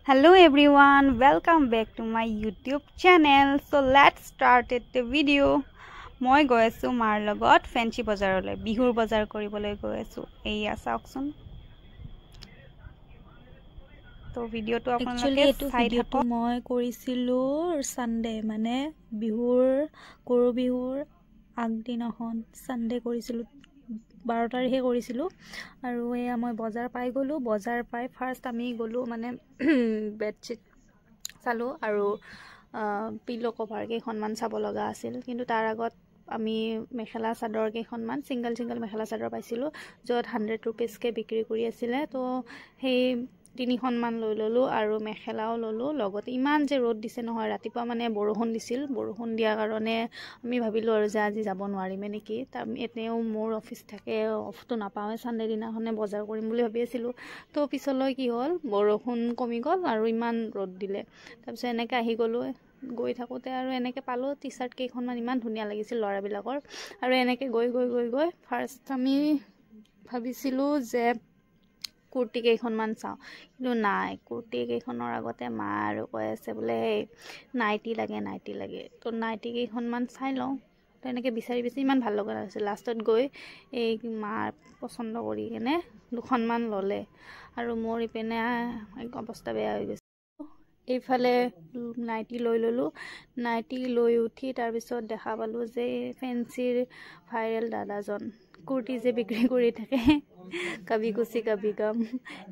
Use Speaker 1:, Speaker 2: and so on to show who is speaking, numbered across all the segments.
Speaker 1: Hello everyone, welcome back to my YouTube channel. So let's start it the video. মই গৈ আছোঁ মাৰ লগত ফেঞ্চি বজাৰলৈ, বিহুৰ বজাৰ কৰিবলৈ গৈ আছোঁ। এইয়া চাওকচোন। তো ভিডিঅ'টো
Speaker 2: একচুৱেলি
Speaker 1: আপোনালোকে
Speaker 2: এইটো
Speaker 1: চাই
Speaker 2: ভিডিঅ'টো
Speaker 1: থাকক।
Speaker 2: মই কৰিছিলোঁ ছানডে, মানে বিহুৰ, গৰু বিহুৰ আগদিনাখন ছানডে কৰিছিলোঁ, 12 তাৰিখে কৰিছিলোঁ। আৰু এয়া মই বজাৰ পাই গ'লোঁ। বজাৰ পাই ফাৰ্ষ্ট আমি গ'লোঁ, মানে বেডশ্বীট চালোঁ আৰু পিল' কভাৰ কেইখনমান চাব লগা আছিল। কিন্তু তাৰ আগত আমি মেখেলা চাদৰ কেইখনমান, ছিংগল ছিংগল মেখেলা চাদৰ পাইছিলোঁ, য'ত 100 ৰুপিজকৈ বিক্ৰী কৰি আছিলে। তো সেই তিনিখনমান লৈ ল'লোঁ আৰু মেখেলাও ল'লোঁ লগতে। ইমান যে ৰ'দ দিছে নহয়, ৰাতিপুৱা মানে বৰষুণ দিছিল। বৰষুণ দিয়াৰ কাৰণে আমি ভাবিলোঁ আৰু যে আজি যাব নোৱাৰিমে নেকি। তাৰ এনেও মোৰ অফিচ থাকে, অফটো নাপাওঁৱে, ছানডে দিনাখনে বজাৰ কৰিম বুলি ভাবি আছিলোঁ। তো পিছলৈ কি হ'ল, বৰষুণ কমি গ'ল আৰু ইমান ৰ'দ দিলে। তাৰপিছত এনেকৈ আহি গ'লোঁ। গৈ থাকোঁতে আৰু এনেকৈ পালোঁ টি চাৰ্ট কেইখনমান, ইমান ধুনীয়া লাগিছিল ল'ৰাবিলাকৰ। আৰু এনেকৈ গৈ গৈ গৈ গৈ ফাৰ্ষ্ট আমি ভাবিছিলোঁ যে কুৰ্তি কেইখনমান চাওঁ, কিন্তু নাই, কুৰ্তি কেইখনৰ আগতে মা আৰু কৈ আছে বোলে এই নাইটি লাগে, নাইটি লাগে। তো নাইটি কেইখনমান চাই লওঁ। তেনেকৈ বিচাৰি বিচাৰি ইমান ভাল লগা নাছিল। লাষ্টত গৈ এই মাৰ পচন্দ কৰি কেনে দুখনমান ল'লে আৰু মোৰ ইপিনে অৱস্থা বেয়া হৈ গৈছে। এইফালে নাইটি লৈ ল'লোঁ। নাইটি লৈ উঠি তাৰপিছত দেখা পালোঁ যে ফেঞ্চিৰ ভাইৰেল দাদাজন, কুৰ্তি যে বিক্ৰী কৰি থাকে, কবি খুচি কবি গম,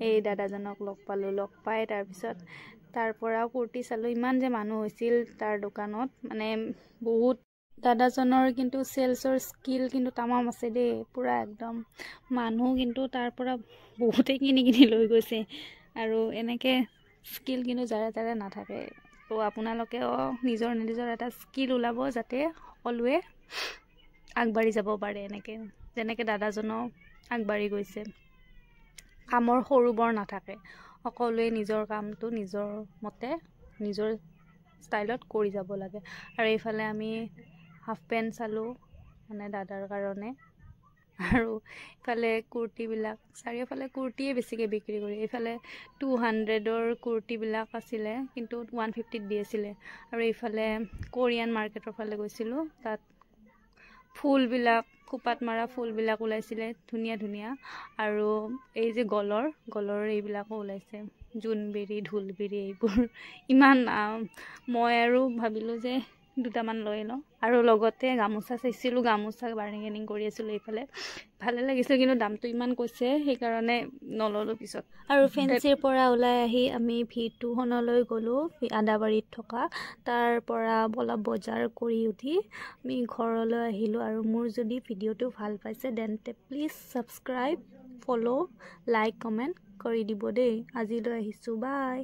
Speaker 2: এই দাদাজনক লগ পালোঁ। লগ পাই তাৰপিছত তাৰ পৰাও কুৰ্তি চালোঁ। ইমান যে মানুহ হৈছিল তাৰ দোকানত, মানে বহুত। দাদাজনৰ কিন্তু চেলছৰ স্কিল কিন্তু তামাম আছে দেই, পূৰা একদম। মানুহ কিন্তু তাৰ পৰা বহুতেই কিনি কিনি লৈ গৈছে। আৰু এনেকৈ স্কিল কিন্তু যাৰে তাৰে নাথাকে। তো আপোনালোকেও নিজৰ নিজৰ এটা স্কিল ওলাব, যাতে সকলোৱে আগবাঢ়ি যাব পাৰে এনেকৈ, যেনেকৈ দাদাজনো আগবাঢ়ি গৈছে। কামৰ সৰু বৰ নাথাকে, সকলোৱে নিজৰ কামটো নিজৰ মতে নিজৰ ষ্টাইলত কৰি যাব লাগে। আৰু এইফালে আমি হাফ পেণ্ট চালোঁ, মানে দাদাৰ কাৰণে। আৰু ইফালে কুৰ্তিবিলাক, চাৰিওফালে কুৰ্তিয়ে বেছিকৈ বিক্ৰী কৰি। এইফালে 200ৰ কুৰ্তিবিলাক আছিলে, কিন্তু 150ত দি আছিলে। আৰু এইফালে কোৰিয়ান মাৰ্কেটৰ ফালে গৈছিলোঁ। তাত ফুলবিলাক, খোপাত মৰা ফুলবিলাক ওলাইছিলে ধুনীয়া ধুনীয়া। আৰু এই যে গলৰ এইবিলাকো ওলাইছে, জোনবিৰি, ঢোলবিৰি, এইবোৰ ইমান। মই আৰু ভাবিলোঁ যে দুটামান লৈ লওঁ। আৰু লগতে গামোচা চাইছিলোঁ, গামোচা বাৰ্গেনিং কৰি আছিলোঁ এইফালে। ভালে লাগিছিল, কিন্তু দামটো ইমান কৈছে, সেইকাৰণে নল'লোঁ পিছত। আৰু ফেঞ্চিৰ পৰা ওলাই আহি আমি ভি2খনলৈ গ'লোঁ, আদাবাৰীত থকা। তাৰ পৰা অলপ বজাৰ কৰি উঠি আমি ঘৰলৈ আহিলোঁ। আৰু মোৰ যদি ভিডিঅ'টো ভাল পাইছে, তেন্তে please subscribe, follow, like, comment কৰি দিব দেই। আজিলৈ আহিছোঁ, বাই।